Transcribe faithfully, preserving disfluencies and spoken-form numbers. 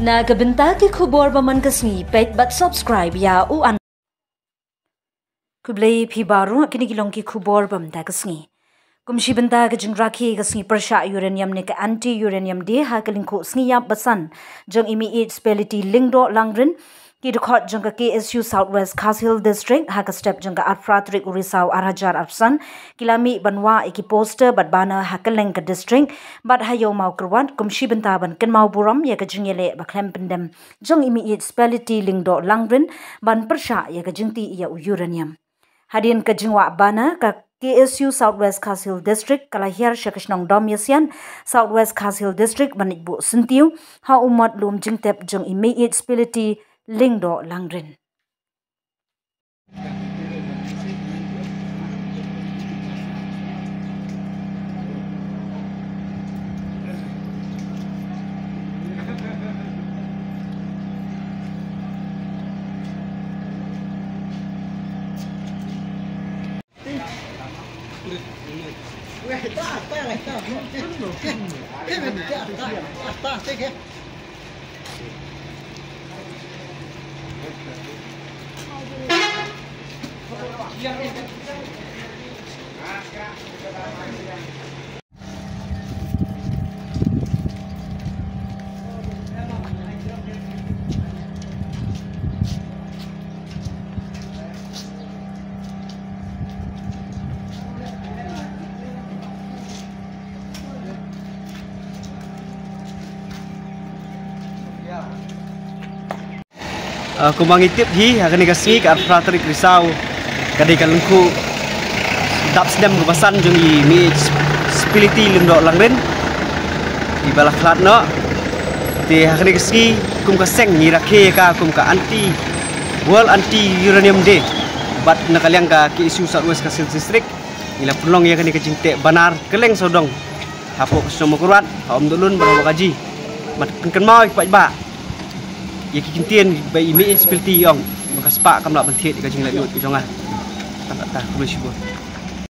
Na ka bynta ki khubor ba man ka sngi, peit bad subscribe ïa u an. Khublei phi baroh, kine ki long ki khubor ba mynta ka sngi. Kum shi bynta ka jingrakhe ka sngi pyrshah uranium ne ka Anti Uranium Day ha ka lyngkhuh sngi ïap ba san jong i Mihit Spelity Lyngdoh Langrin, ki dkhot jong ka K S U South West Khasi Hills District ha ka step jong ka arphew phra tarik u Risaw ar hajar arphew san, ki la mih ban wah ïa ki poster bad banner ha kylleng ka district bad ha Ïew Mawkyrwat, kum shi bynta ban kynmaw burom ïa ka jingïaleh ba khlem pyndem jong i Mihit Spelity Lyngdoh Langrin ban pyrshah ïa ka jingtih ïa u uranium. Hadien ka jingwah banner, ka K S U South West Khasi Hills District ka la hiar sha ka shnong Dom Ïasian, South West Khasi Hills District, ban leit buh syntiew ha u mot lum jingtep jong i Mihit Spelity Lyngdoh Langrin. Ah, kumba ngi tip hi, ha kane ka sngi ka arphew phra tarik Risaw, ka dei ka lyngkhuh dap snem kaba san jong i Mihit Spelity Lyngdoh Langrin, iba la khlad noh. Te ha kane ka sngi kum ka seng ngi rakhe ïa ka kum ka Anti, World Anti Uranium Day. Bad na ka liang ka K S U South West Khasi Hills District ngi la pynlong ïa kane ka jingteh banner kylleng sawdong hapoh ka shnong Mawkyrwat, ha Umdohlun bad ha Wahkaji. Ban pynkynmaw ïa ki paidbah ïa ki kyntien ba i Mihit Spelity i ong ba ka spah kam lah ban thied ïa ka jinglaitluid ka jong nga. Tang katta, khublei shibun.